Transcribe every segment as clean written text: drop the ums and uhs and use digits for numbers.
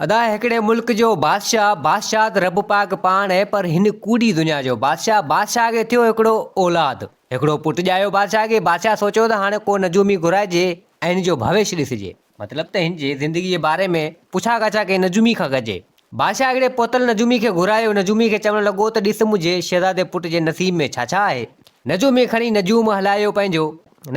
ادا هڪڙي ملڪ جو بادشاهه، بادشاهه ته رب پاڪ پاڻ آهي پر هن ڪوڙي دنيا جو بادشاهه، بادشاهه کي ٿيو هڪڙو اولاد، هڪڙو پٽ ڄايو بادشاهه کي، بادشاهه سوچيو ته هاڻي ڪو نجومي گهرائجي ۽ هن جو ڀوش ڏسجي، مطلب ته هن جي زندگي جي باري ۾ پڇا ڳاڇا ڪنهن نجومي کان ڪجي. بادشاهه هڪڙي پهتل نجومي کي گهرايو، نجومي کي چوڻ لڳو ته ڏس منهنجي شهزادي پٽ جي نصيب ۾ ڇا ڇا آهي. نجومي کڻي نجوم هلايو پنهنجو،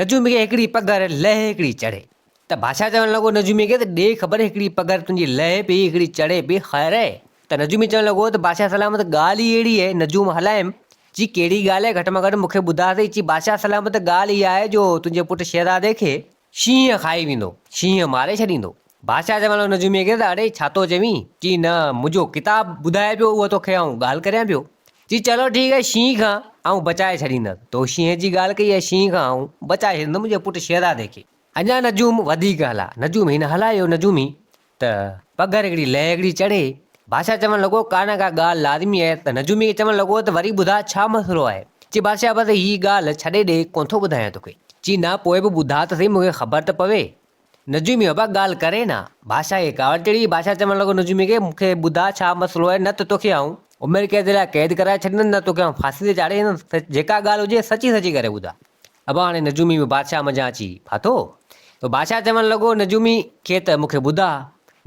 نجومي کي هڪڙي پگهر لهي هڪڙي چڙهي. ته بادشاهه چوڻ لڳو نجوميء کي ته ڏي خبر هڪڙي پگهر تنهنجي لهي پئي هڪڙي چڙهي پئي خير آهي؟ ته نجومي چوڻ لڳو ته بادشاهه سلامت ڳالهه ئي اهڙي آهي نجوم هلايم چي ڪهڙي ڳالهه آهي گهٽ مان گهٽ مون کي ٻڌاء سهي چي بادشاهه سلامت ڳالهه اها آهي جو تنهنجي پٽ شهزادي کي شينهن کائي ويندو شينهن ماري ڇڏيندو. بادشاهه چوڻ لڳو نجوميء کي ته اڙي ڇا ٿو چوين؟ چي نه منهنجو ڪتاب ٻڌائي پيو اهو توکي آئون ڳالهه ڪريان پيو. چي چلو ٺيڪ آهي شينهن کان آئون بچائي ڇڏيندس. تو شينهن جي ڳالهه ڪئي آهي شينهن کان آئون بچائي ڇڏيندس منهنجي پٽ شهزادي کي. اڃا نجوم وڌيڪ هلا. نجوم هن هلايو نجومي ته پگهر هڪڙي لهه هڪڙي چڙهي. بادشاهه چوڻ لڳو ڪا نه ڪا ڳالهه لازمي آهي ته نجومي کي چوڻ لڳو ته وري ٻڌاء ڇا مسئلو آهي؟ چي بادشاهه بس هي ڳالهه ڇڏي ڏي ڪونه ٿو ٻڌايان توکي. چي نه پوء به ٻڌاء ته سهي مون کي خبر ته پوي. نجومي بابا ڳالهه ڪري نه. بادشاهه کي ڪاوڙ چڙهي وئي. بادشاهه چوڻ لڳو نجومي کي مون کي ٻڌاء ڇا مسئلو آهي نه ته توکي آئون عمر قيد لاء قيد ڪرائي ڇڏيندس نه توکي آئون ڦاسي تي چاڙهي ڇڏيندس جيڪا ڳالهه هجي سچي سچي ڪري ٻڌاء. ابا هاڻي نجومي به بادشاهه منجهان اچي ڦاٿو ته بادشاهه چوڻ لڳو نجومي کي ته مون کي ٻڌاء.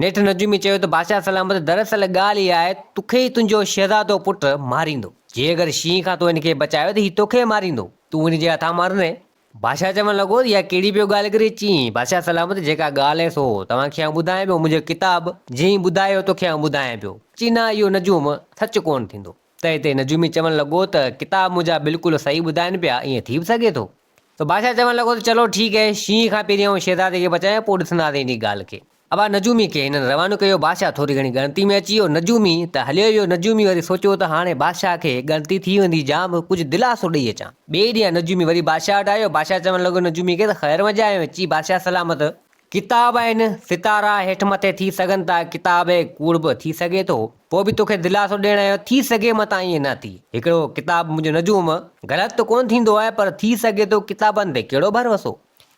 نيٺ نجومي چيو ته بادشاهه سلامت دراصل ڳالهه اها آهي توکي ئي تنهنجو شهزادو پٽ ماريندو. جي اگر شينهن کان تو هن کي بچايو ته هي توکي ماريندو. تون هن جي هٿان مرندين. بادشاهه چوڻ لڳو ته اها ڪهڙي پيو ڳالهه ڪرين چين بادشاهه سلامت جيڪا ڳالهه آهي سو توهان کي آئون ٻڌايان پيو منهنجو ڪتاب جنهن ٻڌايو توکي آئون ٻڌايان پيو. چين نه اهو نجوم سچ ڪونه ٿيندو. تنهن تي نجومي چوڻ لڳو ته ڪتاب منهنجا بلڪل صحيح ٻڌائين پيا، ائين ٿي به سگهي ٿو؟ ته بادشاهه چوڻ لڳو ته چلو ٺيڪ اهي، شينهن کان پهرين آئون شهزادي کي بچايان پوء ڏسنداسين انهي ڳالهه کي. ابا نجومي کي هنن روانو ڪيو، بادشاهه ٿوري گهڻي ڳڻتي ۾ اچي ويو، نجومي ته هليو ويو، نجومي وري سوچيو ته هاڻي بادشاهه کي ڳڻتي ٿي ويندي جام ڪجهه دلاسو ڏئي اچان. ٻئي ڏينهن نجومي وري بادشاهه وٽ آيو، بادشاهه چوڻ لڳو نجومي کي ته خير منجهه آيو آهين؟ چي بادشاهه سلامت، ڪتاب آهن، ستارا هيٺ مٿي ٿي سگهن ٿا، ڪتاب ۽ ڪوڙ به ٿي سگهي ٿو، پوء به توکي دلاسو ڏيڻ آيو، ٿي سگهي متان ائين نه ٿئي. هڪڙو ڪتاب منهنجو نجوم غلط ته ڪونه ٿيندو آهي، پر ٿي سگهي ٿو ڪتابن تي ڪهڙو ڀروسو.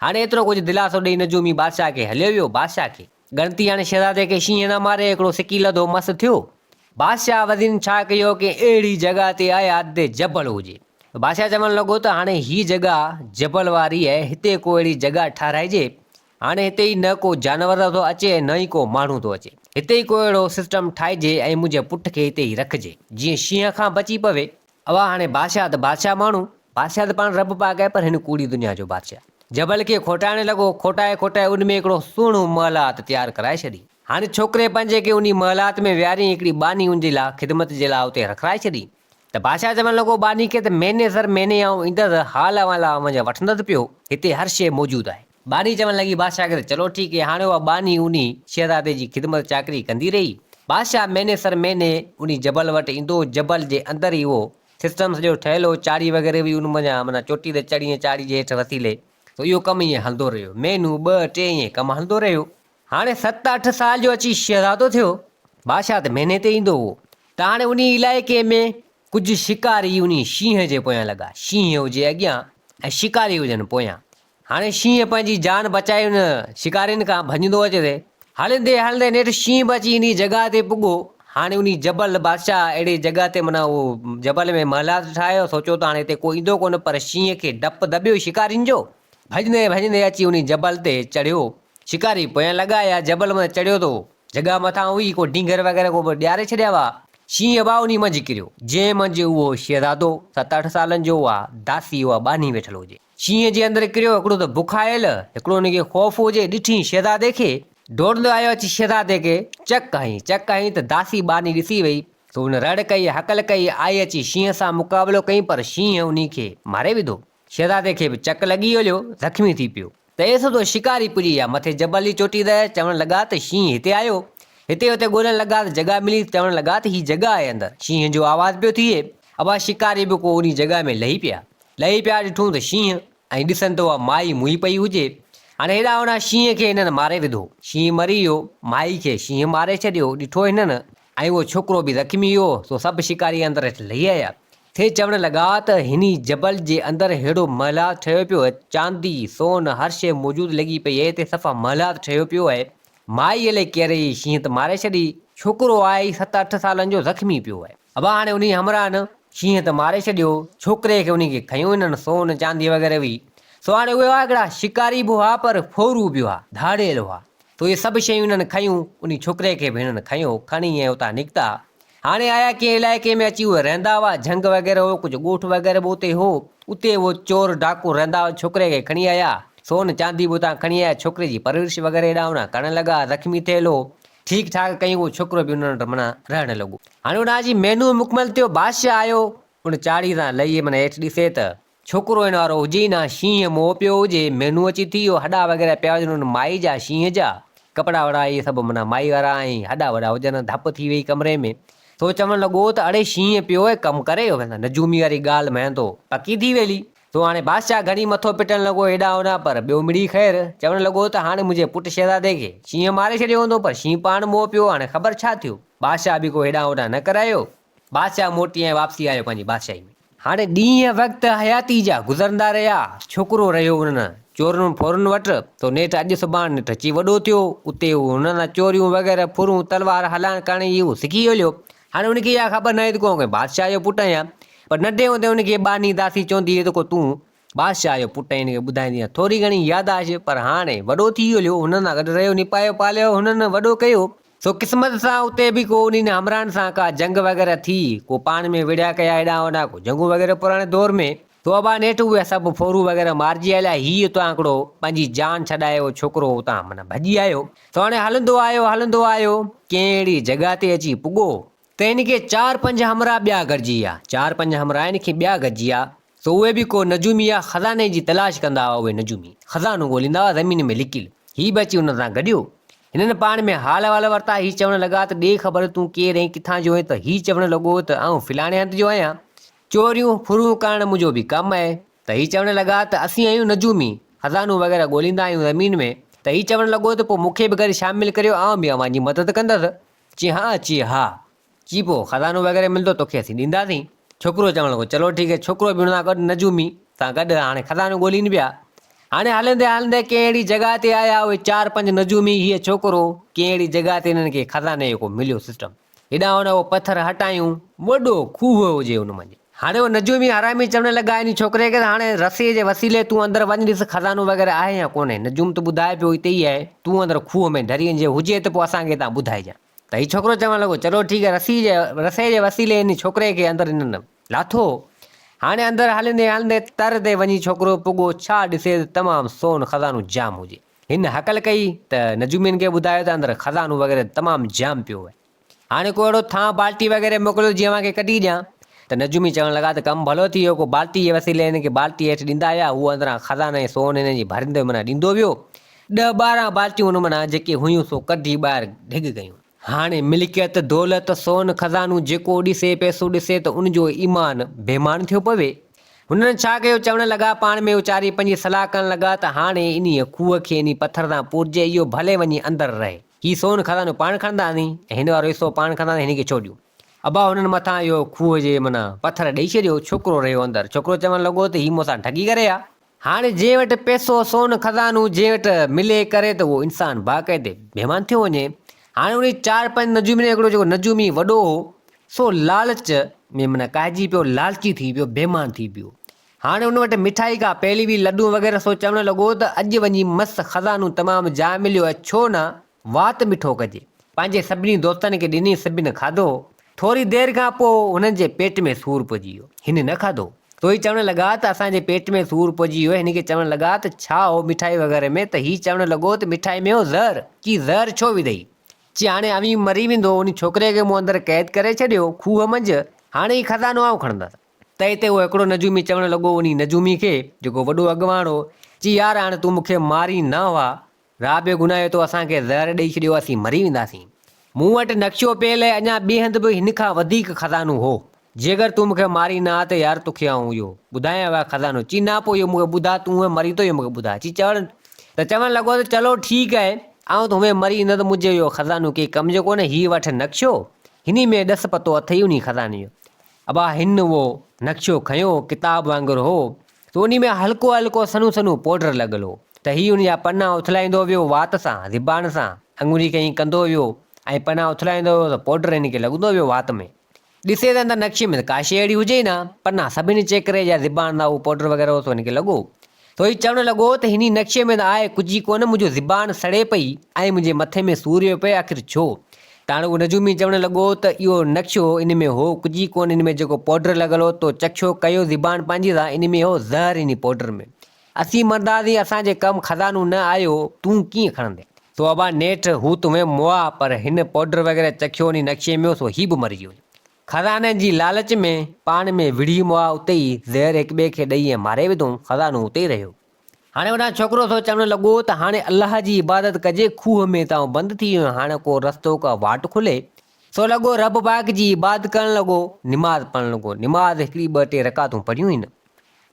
هاڻي ايترو ڪجهه دلاسو ڏئي نجومي بادشاهه کي هليو ويو. بادشاهه کي ڳڻتي هاڻي شهزادي کي شينهن نه ماري، هڪڙو سڪي لڌو مس ٿيو. بادشاهه وزيرن ڇا ڪيو، ڪنهن اهڙي جڳهه تي آيا جتي جبل هجي. بادشاهه چوڻ لڳو ته هاڻي هي جڳهه جبل واري آهي، هتي ڪو اهڙي جڳهه ٺهرائجي، هاڻي هتي ئي نه ڪو جانور ٿو اچي ۽ نه ئي ڪو ماڻهو ٿو اچي. هتي ئي ڪو اهڙو سسٽم ٺاهجي ۽ منهنجي پٽ کي هتي ئي رکجي، جيئن شينهن کان بچي پوي. اها هاڻي بادشاهه ته بادشاهه ماڻهو، بادشاهه ته پاڻ رب پاڪ آهي پر هن ڪوڙي دنيا جو بادشاهه. جبل کي کوٽائڻ لڳو، کوٽائي کوٽائي ان ۾ هڪڙو سهڻو محلات تيار ڪرائي ڇڏي. هاڻي ڇوڪري پنهنجي کي انهي محلات ۾ ويهاري هڪڙي ٻانهي ان جي لاء خدمت جي لاء اتي رکرائي ڇڏي. ته بادشاهه چوڻ لڳو ٻانهي کي ته مهيني سر مهيني آئون ايندس، حال احوال اوهان جا وٺندس پيو، هتي هر شيء موجود آهي. ٻانهي چوڻ لڳي بادشاهه کي ته چلو ٺيڪ هي، هاڻي اها ٻانهي انهي شهزادي جي خدمت چاڪري ڪندي رهي. بادشاهه مهيني سر مهيني انهي جبل وٽ ايندو هو، جبل جي اندر ئي اهو سسٽم سڄو ٺهيل هو، چاڙهي وغيره به ان منجهان معنيٰ چوٽي تي چڙهي ۽ چاڙهي جي هيٺ وسيلي، سو اهو ڪم ائين هلندو رهيو. مهينو، ٻه، ٽي ائين ڪم هلندو رهيو. هاڻي ست اٺ سال جو اچي شهزادو ٿيو. بادشاهه ته مهيني تي ايندو هو. ته هاڻي انهي علائقي ۾ ڪجهه شڪاري انهي شينهن جي پويان لڳا. شينهن هجي اڳيان ۽ شڪاري هجن پويان. هاڻي شينهن پنهنجي جان بچائي ان شڪارين کان ڀڄندو اچي ٿي. هلندي هلندي نيٺ شينهن به اچي انهي جڳهه تي پڳو. هاڻي انهي جبل بادشاهه اهڙي جڳهه تي معنيٰ اهو جبل ۾ محلات ٺاهيو. سوچيو ته هاڻي هتي ڪو ايندو ڪونه پر شينهن کي ڊپ دٻيو شڪارين جو. ڀڄندي ڀڄندي اچي انهي جبل تي چڙهيو. شڪاري پويان لڳا يا جبل مٿي چڙهيو ته جڳهه مٿان هئي، ڪو ڊينگهر وغيره ڪو به ڏياري ڇڏيا هئا. شينهن به انهي منجهه ڪريو، جنهن منجهه اهو شهزادو ست اٺ سالن جو اها داسي اها ٻانهي ويٺل هجي. شينهن جي اندر ڪريو، هڪڙو ته بکايل، هڪڙو ان کي خوف هجي، ڏٺئين شهزادي کي، ڊوڙندو آيو اچي شهزادي کي چڪ هنئي، چڪ هنئي ته داسي ٻانهي ڏسي وئي، سو هن رڙ ڪئي، هڪل ڪئي، آئي اچي شينهن سان مقابلو ڪيائين پر شينهن انهي کي ماري وڌو. شهزادي کي به چڪ لڳي هليو، زخمي ٿي پيو. ته ايسو تو شڪاري پڄي ويا. مٿي جبل جي چوٽي تي چوڻ لڳا ته شينهن هتي آيو. هتي هتي ڳولڻ لڳا ته جڳهه ملي ته چوڻ لڳا ته هي جڳهه آهي اندر شينهن جو آواز پيو ٿئي. ابا شڪاري به ڪو انهي جڳهه ۾ لهي پيا. لهي پيا ڏٺون ته شينهن ۽ ڏسن ته اها مائي موئي پئي هجي. هاڻي هيڏانهن هوڏانهن شينهن کي هنن ماري وڌو. شينهن مري ويو. مائي کي شينهن ماري ڇڏيو. ڏٺو هنن ۽ اهو ڇوڪرو به زخمي هو، سو سڀ شڪاري اندر هيٺ لهي آيا. ٿي چوڻ لڳا ته هني جبل جي اندر ههڙو محلات ٺهيو پيو آهي، چاندي، سون، هر شيء موجود لڳي پئي آهي، هتي صفا محلات ٺهيو پيو آهي. مائي الائي ڪير هئي، شينهن ته ماري ڇڏي، ڇوڪرو آهي ئي ست اٺ سالن جو زخمي پيو آهي. ابا هاڻي انهي همراهه نه شينهن ته ماري ڇڏيو، ڇوڪري کي انهي کي کنيو هنن سون چاندي وغيره هئي، سو هاڻي اهي هئا هڪڙا شڪاري به هئا پر ڦورو به هئا، ڌاڙيل هئا، سو اهي سڀ شيون هنن کنيون، انهي ڇوڪري کي به هنن کنيو، کڻي ۽ اتان نڪتا. هاڻي آيا ڪنهن علائقي ۾ اچي اهي رهندا هئا، جهنگ وغيره هو، ڪجهه ڳوٺ وغيره به اتي هو، اتي اهو چور ڊاڪو رهندا هئا، ڇوڪري کي کڻي آيا، سون چاندي به اتان کڻي آيا، ڇوڪري جي پرورش وغيره هيڏانهن هوڏانهن ڪرڻ لڳا، زخمي ٿيل هو، ٺيڪ ٺاڪ ڪيائين، اهو ڇوڪرو به انهن وٽ معنيٰ رهڻ لڳو. هاڻي هوڏانهن اچي مهينو مڪمل ٿيو، بادشاهه آيو، ان چاڙهي تان لهي معنيٰ هيٺ ڏسي ته ڇوڪرو هن وارو هجي ئي نه، شينهن موهه پيو هجي، مينهن اچي ٿي ويو، هڏا وغيره پيا هجن ان مائي جا، شينهن جا، ڪپڙا وڙا اهي سڀ معنيٰ مائي وارا ۽ هڏا وڏا هجن، ڌپ ٿي ويئي ڪمري ۾، سو چوڻ لڳو ته اڙي شينهن پيو اهي ڪم ڪري، نجومي واري ڳالهه مهندو پڪي ٿي ويلي. سو هاڻي بادشاهه گهڻي مٿو پٽڻ لڳو هيڏانهن هوڏانهن پر ٻيو مڙئي خير، چوڻ لڳو ته هاڻي منهنجي پٽ شهزادي کي شينهن ماري ڇڏيو هوندو پر شينهن پاڻ موهه پيو هاڻي خبر ڇا ٿيو، بادشاهه به ڪو هيڏانهن هوڏانهن نه ڪرايو. بادشاهه موٽي ۽ واپسي آيو پنهنجي بادشاهي ۾. هاڻي ڏينهن وقت حياتي جا گذرندا رهيا، ڇوڪرو رهيو انهن چورن ڦورن وٽ، سو نيٺ اڄ سڀاڻ نيٺ اچي وڏو ٿيو، اتي هو هنن سان چوريون وغيره ڦرون تلوار هلائڻ ڪرڻ هي هو سکي هليو. هاڻي ان کي اها خبر نه هئي ته ڪو آئون ڪنهن بادشاهه جو پٽ آهيان، پر ننڍي هوندي هن کي ٻانهي داسي چوندي هئي ته ڪو تون بادشاهه جو پٽ آهين، هن کي ٻڌائيندي هئي. ٿوري گهڻي ياداشت، پر هاڻي وڏو ٿي هليو، هنن سان گڏ رهيو، نپايو پاليو، هنن وڏو ڪيو. سو قسمت سان اتي به ڪو انهن همراهن سان ڪا جنگ وغيره ٿي، ڪو پاڻ ۾ وڙهيا ڪيا هيڏانهن هوڏانهن، ڪو جنگون وغيره پراڻي دور ۾، سو ابا نيٺ اهي سڀ ڦورو وغيره مارجي هليا، هي اتان هڪڙو پنهنجي جان ڇڏائي اهو ڇوڪرو اتان معنيٰ ڀڄي آيو، سو هاڻي هلندو آيو هلندو آيو، ڪنهن اهڙي جڳهه تي اچي پڳو، ته هن کي چار پنج همراهه ٻيا گڏجي ويا، چار پنج همراهه هن کي ٻيا گڏجي ويا، سو اهي به ڪو نجومي يا خزاني جي تلاش ڪندا هئا، اهي نجومي خزانو ڳوليندا هئا زمين ۾ لڪيل، هي به اچي انهن سان گڏيو، هنن پاڻ ۾ حال احوال ورتا، هي چوڻ لڳا ته ڏي خبر تون ڪير ۽ ڪٿان جو آهين ته هي چوڻ لڳو ته آئون فلاڻي هنڌ جو آهيان، چوريون ڦرون ڪرڻ منهنجو به ڪم آهي ته هي چوڻ لڳا ته اسين آهيون نجومي، خزانو وغيره ڳوليندا آهيون زمين ۾ ته هي چوڻ لڳو ته پوء مون کي به گڏ شامل ڪريو آئون به اوهان جي مدد ڪندس، چي ها چي ها، چي پوء خزانو وغيره ملندو توکي اسين ڏينداسين، ڇوڪرو چوڻ لڳو چلو ٺيڪ آهي، ڇوڪرو به هن سان گڏ نجومي سان گڏ هاڻي خزانو ڳولين پيا. هاڻي هلندي هلندي ڪنهن اهڙي جڳهه تي آيا، اهي چار پنج نجومي، هيء ڇوڪرو، ڪنهن اهڙي جڳهه تي هنن کي خزاني جو ڪو مليو سسٽم. هيڏانهن هوڏانهن اهو پٿر هٽايون، وڏو کوهه هجي ان منجهه. هاڻي اهو نجومي حرامي چوڻ لڳا انهي ڇوڪري کي ته هاڻي رسي جي وسيلي تون اندر وڃ ڏس خزانو وغيره آهي يا ڪونهي. نجوم ته ٻڌائي پيو اتي ئي آهي، تون اندر کوهه ۾ ڍري وڃ جي هجي ته پوء اسان کي هتان ٻڌائجان. ته هي ڇوڪرو چوڻ لڳو چلو ٺيڪ آهي رسي جي رسي جي وسيلي انهي ڇوڪري کي اندر هنن لاٿو. هاڻي اندر هلندي هلندي تر تي وڃي ڇوڪرو پڳو، ڇا ڏسي ته تمام سون خزانو جام هجي. هن هڪل ڪئي ته نجومين کي ٻڌايو ته اندر خزانو وغيره تمام جام پيو آهي. هاڻي ڪو اهڙو ٿانء بالٽي وغيره موڪليو جيئن اوهان کي ڪڍي ڏيان. ته نجومي چوڻ لڳا ته ڪم ڀلو ٿي ويو، ڪو بالٽي جي وسيلي هن کي بالٽي هيٺ ڏيندا ويا، هو اندران خزاني ۽ سون هن جي ڀريندو معنيٰ ڏيندو ويو. ڏهه ٻارهن بالٽيون هن معنيٰ جيڪي هيون سو ڪڍي ٻاهر ڍڳ ڪيون. هاڻي ملڪيت، دولت، سون، خزانو جيڪو ڏسي، پئسو ڏسي ته ان جو ايمان بيمان ٿيو پوي. هنن ڇا ڪيو، چوڻ لڳا، پاڻ ۾ اچاري پنهنجي صلاح ڪرڻ لڳا ته هاڻي انهيء کوهه کي انهي پٿر سان پورجي، اهو ڀلي وڃي اندر رهي. هي سون خزانو پاڻ کڻنداسين ۽ هن وارو حصو پاڻ کڻنداسين، هن کي ڇو ڏيون؟ ابا هنن مٿان اهو کوهه جي معنيٰ پٿر ڏئي ڇڏيو، ڇوڪرو رهيو اندر. ڇوڪرو چوڻ لڳو ته هي مون سان ٺڳي ڪري ها. هاڻي جنهن وٽ پئسو، سون، خزانو جنهن وٽ ملي ڪري ته اهو انسان باقاعدي بيمان ٿيو وڃي. هاڻي انهي چار پنج نجومين ۾ هڪڙو جيڪو نجومي وڏو هو سو لالچ ۾ معنيٰ ڪاهجي پيو، لالچي ٿي پيو، بيمان ٿي پيو. هاڻي ان وٽ مٺائي ڪا پيلي هئي، لڏون وغيره سو چوڻ لڳو ته اڄ وڃي مس خزانو تمام جاء مليو آهي ڇو نه وات مٺو ڪجي. پنهنجي سڀني دوستن کي ڏني، سڀن کاڌو. ٿوري دير کان پوء هنن جي پيٽ ۾ سور پئجي ويو. هن نه کاڌو. سو هي چوڻ لڳا ته اسان جي پيٽ ۾ سور پئجي ويو. هن کي چوڻ لڳا ته ڇا هو مٺائي وغيره ۾ ته هي چوڻ لڳو ته مٺائي ۾ هو زهر. چي زهر ڇو وڌئي؟ چي هاڻي اوهين مري ويندو. ان ڇوڪري کي مون اندر قيد ڪري ڇڏيو کوهه منجهه. هاڻي هي خزانو آئون کڻندس. تنهن تي اهو هڪڙو نجومي چوڻ لڳو انهي نجومي کي جيڪو وڏو اڳواڻ هو. چي يار هاڻي تون مون کي مارين نه هئا. راء بي گناهه تو اسان کي زهر ڏئي ڇڏيو اسين مري وينداسين. مون وٽ نقشو پيل آهي اڃا ٻئي هنڌ به هن کان وڌيڪ خزانو هو. جيڪر تون مون کي مارين نه ها ته يار توکي آئون اهو ٻڌايان ها خزانو. چي نه پوء اهو مون کي ٻڌاء تون هونئن مرين ٿو اهو مون کي ٻڌاء. چي چوڻ ته چوڻ لڳو ته چلو ٺيڪ آهي آئون ته هونئن مري ويندس منهنجو اهو خزانو ڪي ڪم جو ڪونهي هي وٺ نقشو هني ۾ ڏس پتو اٿئي انهي خزاني جو. ابا هن اهو نقشو کنيو، ڪتاب وانگر هو، ته انهي ۾ هلڪو هلڪو سنهو سنهو پوڊر لڳل هو، ته هي ان جا پنا اٿلائيندو ويو وات سان، زبان سان. اڱري کي ائين ڪندو ويو ۽ پنا اٿلائيندو ويو ته پوڊر هن کي لڳندو ويو وات ۾. ڏسي ته اندر نقشي ۾ ته ڪا شيء اهڙي هجي ئي نه. پنا سڀني چيڪ ڪري جا زبان تان اهو پوڊر وغيره هو سو هن کي لڳو. سو هي چوڻ لڳو ته هني نقشي ۾ ته آهي ڪجهه ئي ڪونه منهنجو زبان سڙي پئي ۽ منهنجي مٿي ۾ سور ويو پئي آخر ڇو؟ ته هاڻي اهو نجومي چوڻ لڳو ته اهو نقشو ان ۾ هو ڪجهه ئي ڪونه ان ۾ جيڪو پوڊر لڳل هو تو چکيو ڪيو زبان پنهنجي سان ان ۾ هو زهر انهي پوڊر ۾. اسين مرنداسين اسان جي ڪم خزانو نه آيو تون ڪيئن کڻندين؟ سو ابا نيٺ هو تون مئا پر هن پوڊر وغيره چکيو انهي نقشي ۾ هو سو هي به مري ويو. خزاني جي لالچ ۾ پاڻ ۾ وڙهي مئا اتي ئي زهر هڪٻئي کي ڏئي ۽ ماري وڌئون، خزانو اتي ئي رهيو. هاڻي هوڏانهن ڇوڪرو سو چوڻ لڳو ته هاڻي الله جي عبادت ڪجي، کوهه ۾ ته آئون بند ٿي ويو آهيان، هاڻي ڪو رستو ڪا واٽ کلي. سو لڳو رب پاڪ جي عبادت ڪرڻ لڳو، نماز پڙهڻ لڳو، نماز هڪڙي ٻه ٽي رڪعتون پڙهيون هن.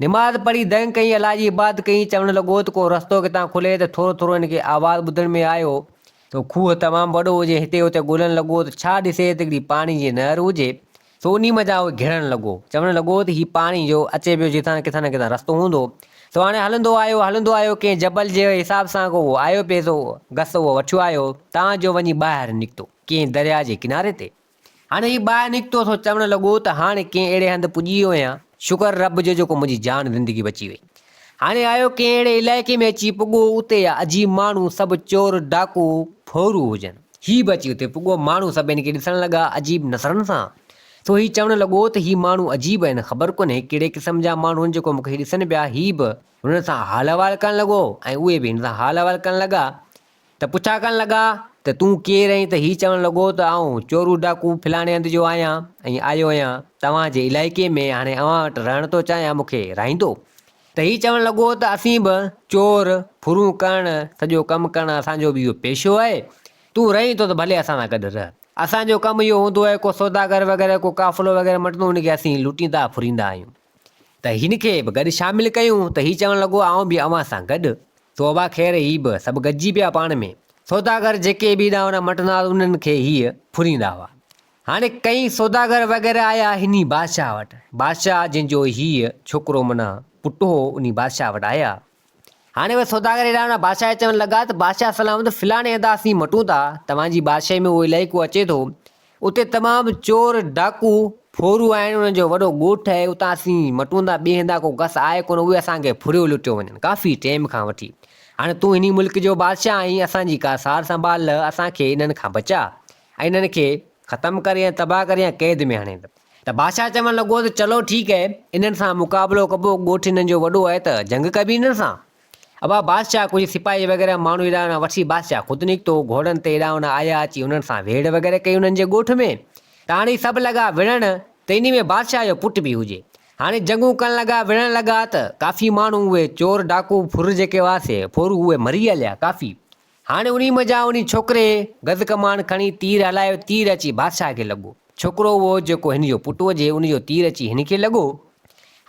نماز پڙهي دنگ ڪئي الله جي عبادت ڪئي، چوڻ لڳو ته ڪو رستو ڪٿان کلي ته ٿورو ٿورو هن کي آواز ٻڌڻ ۾ آيو ته کوهه تمام وڏو هجي، هتي هتي ڳولڻ لڳو ته ڇا ڏسي ته هڪڙي پاڻي جي نهر هجي، سو انهي منجهان اهو گهڙڻ لڳو، چوڻ لڳو ته هي پاڻي جو اچي پيو جتان ڪٿان نه ڪٿان رستو هوندو، سو هاڻي هلندو آيو، هلندو آيو، ڪنهن جبل جي حساب سان ڪو اهو آيو پئي سو گس اهو وٺيو آيو، تان جو وڃي ٻاهر نڪتو، ڪنهن درياء جي ڪناري تي. هاڻي هي ٻاهر نڪتو سو چوڻ لڳو ته هاڻي ڪنهن اهڙي هنڌ پڄي ويو آهيان، شڪر رب جو جيڪو منهنجي جان زندگي بچي وئي. هاڻي آيو ڪنهن اهڙي علائقي ۾ اچي پڳو اتي جا عجيب ماڻهو سڀ چور ڊاڪو ڦورو هجن. هي به اچي اتي پڳو ماڻهو سڀ هن کي ڏسڻ لڳا عجيب نظرن سان. سو هي چوڻ لڳو ته هي ماڻهو عجيب آهن خبر ڪونهي ڪهڙي قسم جا ماڻهو آهن جيڪو مون کي ڏسن پيا. هي به هنن سان حال احوال ڪرڻ لڳو ۽ اهي به هن سان حال احوال ڪرڻ لڳا. ته پڇا ڪرڻ لڳا ته تون ڪير آهين ته هي چوڻ لڳو ته آئون چورو ڊاڪو فلاڻي هنڌ جو آهيان ۽ آيو آهيان توهان جي علائقي ۾ هاڻي اوهان وٽ رهڻ ٿو چاهيان مون کي رهائيندو ته هي چوڻ لڳو ته اسين به چور ڦرون ڪرڻ سڄو ڪم ڪرڻ اسان جو به اهو پيشو آهي تون رهين ٿو ته ڀلي اسان سان گڏ رهه اسان جو ڪم اهو هوندو آهي ڪو سوداگر وغيره ڪو قافلو وغيره مٽندو ان کي اسين لٽيندا ڦريندا آهيون ته هن کي به گڏ شامل ڪيون ته هي چوڻ لڳو آئون به اوهان سان گڏ توبه خير هي به سڀ گڏجي پيا پاڻ ۾. سوداگر جيڪي به هيڏانهن هوڏانهن مٽندا هئا انهن کي هيء ڦريندا هئا. هاڻي ڪئين سوداگر وغيره آيا هني بادشاهه وٽ. بادشاهه جنهن جو هيء ڇوڪرو معنيٰ پٽ هو انهي بادشاهه وٽ آيا. هاڻي اهي سوداگر هيڏانهن هوڏانهن بادشاهه کي چوڻ لڳا ته بادشاهه سلامت فلاڻي هنڌ اسين مٽون ٿا توهان جي بادشاهي ۾ اهو علائقو اچي ٿو اتي تمام چور، ڊاڪو، ڦورو آهن، انهن جو وڏو ڳوٺ آهي، اتان اسين مٽون ٿا، ٻئي هنڌان ڪو گس آهي ڪونه، اهي اسان کي ڦريو لٽيو وڃن، ڪافي ٽيم کان وٺي. هاڻي تون هني ملڪ جو بادشاهه آهين، اسان جي ڪا سار سنڀال لهه، اسان کي انهن کان بچاء ۽ انهن کي ختم ڪر يا تباهه ڪر يا قيد ۾ هڻي. ته بادشاهه چوڻ لڳو ته چلو ٺيڪ آهي، انهن سان مقابلو ڪبو، ڳوٺ انهن جو وڏو آهي ته جنگ ڪبي انهن سان. ابا بادشاهه ڪجهه سپاهي وغيره ماڻهو هيڏانهن هوڏانهن وٺي بادشاهه خود نڪتو، گهوڙن تي هيڏانهن هوڏانهن آيا اچي انهن سان ويڙهه وغيره ڪئي انهن جي ڳوٺ ۾ ته هاڻي سڀ لڳا وڙهڻ ته انهي ۾ بادشاهه جو پٽ به هجي. هاڻي جنگون ڪرڻ لڳا وڙهڻ لڳا ته ڪافي ماڻهو اهي چور ڊاڪو ڦر جيڪي هئا سي ڦورو اهي مري هليا ڪافي. هاڻي انهي منجهان انهي ڇوڪري گز ڪمان کڻي تير هلايو تير اچي بادشاهه کي لڳو. ڇوڪرو اهو جيڪو هن جو پٽ هجي ان جو تير اچي هن کي لڳو.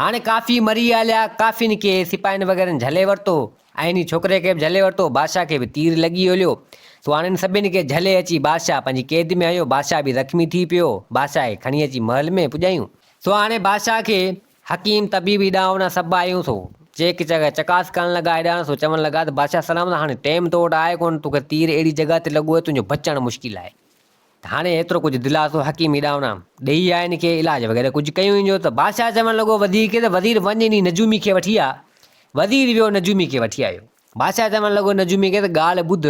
هاڻي ڪافي مري هليا، ڪافين کي سپاهين وغيرن جهلي ورتو ۽ انهي ڇوڪري کي به جهلي ورتو، بادشاهه کي به تير لڳي هليو. سو هاڻي انهن سڀني کي جهلي اچي بادشاهه پنهنجي قيد ۾ هنيو، بادشاهه به زخمي ٿي پيو، بادشاهه کي کڻي اچي محل ۾ پڄايون. سو هاڻي بادشاهه کي حڪيم طبيب هيڏانهن هوڏانهن سڀ آيون سو چيڪ چڪاس ڪرڻ لڳا هيڏانهن سو چوڻ لڳا ته بادشاهه سلامت هاڻي ٽيم تو وٽ آهي ڪونه، توکي تير اهڙي جڳهه تي لڳو آهي تنهنجو بچڻ مشڪل آهي. ته هاڻي ايترو ڪجهه دلاسو حڪيم هيڏانهن هوڏانهن ڏيئي آيا هن کي علاج وغيره ڪجهه ڪيون هن جو ته بادشاهه چوڻ لڳو وزير کي ته وزير وڃ انهي نجومي کي وٺي آ. وزير ويو نجومي کي وٺي آيو. بادشاهه چوڻ لڳو نجومي کي ته ڳالهه ٻڌ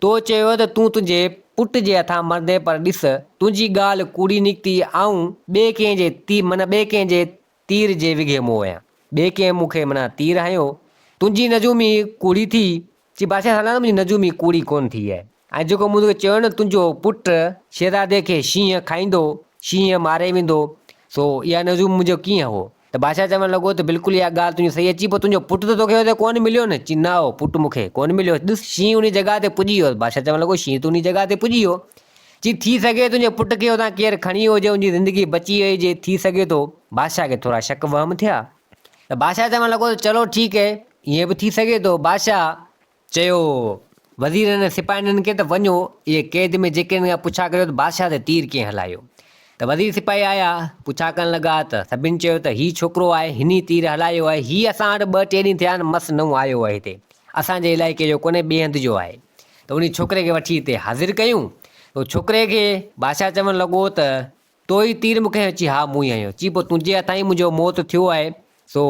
تو چيو ته تون تنهنجي پٽ جي هٿان مرندين پر ڏس تنهنجي ڳالهه ڪوڙي نڪتي آئون ٻئي ڪنهن جي تي من ٻئي ڪنهن جي تير جي وگهي مئو آهيان. ٻئي ڪنهن مون کي معنيٰ تير هنيو. تنهنجي نجومي ڪوڙي ٿي. چي بادشاهه سلامت منهنجي نجومي ڪوڙي ڪونه ٿي آهي. ۽ جيڪو مون توکي چيو نه تنهنجو پٽ شهزادي کي شينهن کائيندو، شينهن ماري ويندو، سو اها نجوم منهنجو ڪيئن هو؟ ته بادشاهه چوڻ لڳو ته بلڪل اها ڳالهه تنهنجي صحيح اچي پر تنهنجو پٽ ته توکي اتي ڪونه مليو نه؟ چي نه هو پٽ مون کي ڪونه مليو. ڏس شينهن انهي جڳهه تي پڄي ويو. بادشاهه چوڻ لڳو شينهن ته انهي جڳهه تي پڄي ويو. چي ٿي سگهي تنهنجي پٽ کي اتان ڪير کڻي ويو هجي، ان جي زندگي بچي وئي هجي، ٿي سگهي ٿو. بادشاهه کي ٿورا شڪ وهم ٿيا ته بادشاهه چوڻ لڳو ته چلو ٺيڪ هي، ائين به ٿي سگهي ٿو. بادشاهه چيو وزيرن ۽ سپاهين کي ته وڃو اهي قيد ۾ جيڪي هن کان پڇا ڪريو ته بادشاهه تي تير ڪنهن هلايو. ته وزير سپاهي آيا، پڇا ڪرڻ لڳا ته سڀن چيو ته هي ڇوڪرو آهي، هن ئي تير هلايو آهي، هي اسان وٽ ٻه ٽي ڏينهن ٿيا آهن، مس نئون آيو آهي هتي، اسان جي علائقي جو ڪونهي، ٻئي هنڌ جو آهي. ته انهي ڇوڪري کي وٺي هتي حاضر ڪيون. ته ڇوڪري کي بادشاهه چوڻ لڳو ته تو ئي تير مون کي هنيو؟ چي ها مون ئي هنيو. چي پوء تنهنجي هٿان ئي منهنجو موت ٿيو آهي. سو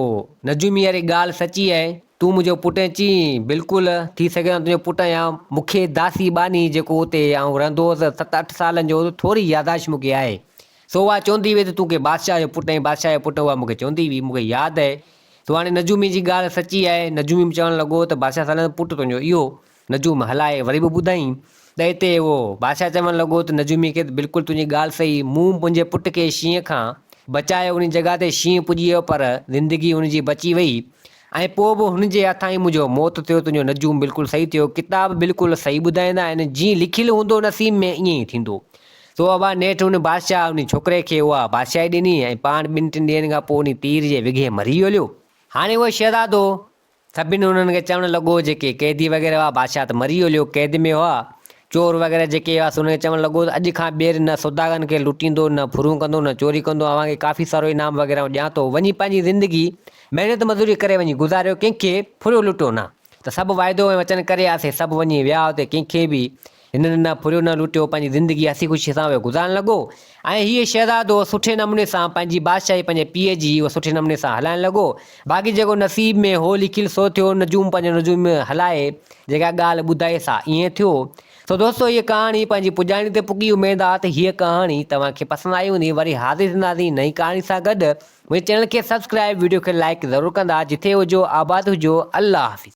نجومي واري ڳالهه سچي آهي. تون منهنجو پٽ آهين؟ چي بلڪل ٿي سگهي ٿو آئون تنهنجو پٽ آهيان. مون کي داسي ٻانهي جيڪو اتي آئون رهندو هوس ست اٺ سالن جو هوس ٿوري ياداشت مون کي آهي. سو اها چوندي هئي ته تون ڪنهن بادشاهه جو پٽ آهين، بادشاهه جو پٽ اها مون کي چوندي هئي، مون کي ياد آهي. سو هاڻي نجومي جي ڳالهه سچي آهي. نجومي به چوڻ لڳو ته بادشاهه سلامت پٽ تنهنجو اهو نجوم هلائي وري به ٻڌائين ته اتي اهو بادشاهه چوڻ لڳو ته نجومي کي ته بلڪل تنهنجي ڳالهه صحيح، مون منهنجي پٽ کي شينهن کان بچايو، انهي جڳهه تي شينهن پڄي ويو پر زندگي هن جي بچي وئي ۽ پوء به هن جي هٿان ئي منهنجو موت ٿيو، تنهنجو نجوم بلڪل صحيح ٿيو، ڪتاب بلڪل صحيح ٻڌائيندا آهن، جيئن لکيل هوندو نصيب ۾ ائين ئي ٿيندو. سو ابا نيٺ ان بادشاهه انهي ڇوڪري کي اها بادشاهي ڏني ۽ پاڻ ٻن ٽن ڏينهن کان پوء انهي تير جي وگهي مري ويو. هاڻي اهو شهزادو سڀني انهن کي چوڻ لڳو جيڪي قيدي وغيره هئا، بادشاهه ته مري ويو قيد ۾ هئا، چور وغيره جيڪي هئا سو انهن کي چوڻ لڳو ته اڄ کان ٻيهر نه سوداگرن کي لٽيندو، نه ڦرون ڪندو، نه چوري ڪندو، اوهان کي ڪافي سارو انعام وغيره آئون ڏيان ٿو، وڃي پنهنجي زندگي محنت مزوري ڪري وڃي گذاريو، ڪنهن کي ڦريو لٽيو نه. ته سڀ واعدو ۽ وچن ڪري آسي سڀ وڃي ويا اتي ڪنهن کي به هنن نه ڦريو نه لٽيو، پنهنجي زندگي هسي خوشيء سان اهو گذارڻ لڳو ۽ هيء شهزادو سٺي نموني سان پنهنجي بادشاهي پنهنجي پيء جي اهو سٺي نموني سان هلائڻ لڳو. باقي جيڪو نصيب ۾ هو لکيل سو ٿيو، نجوم پنهنجو نجوم هلائي جيڪا ڳالهه ٻڌائي سا ائين ٿيو. سو دوستو هيء ڪهاڻي پنهنجي پڄاڻي تي پڳي اميد آ ته هيء ڪهاڻي توهان کي پسند آئي هوندي وري حاضر ٿينداسين نئين ڪهاڻي سان گڏ منهنجي چينل کي سبسڪرائب وڊيو کي لائيڪ ضرور ڪندا جٿي هجو آباد هجو الله حافظ.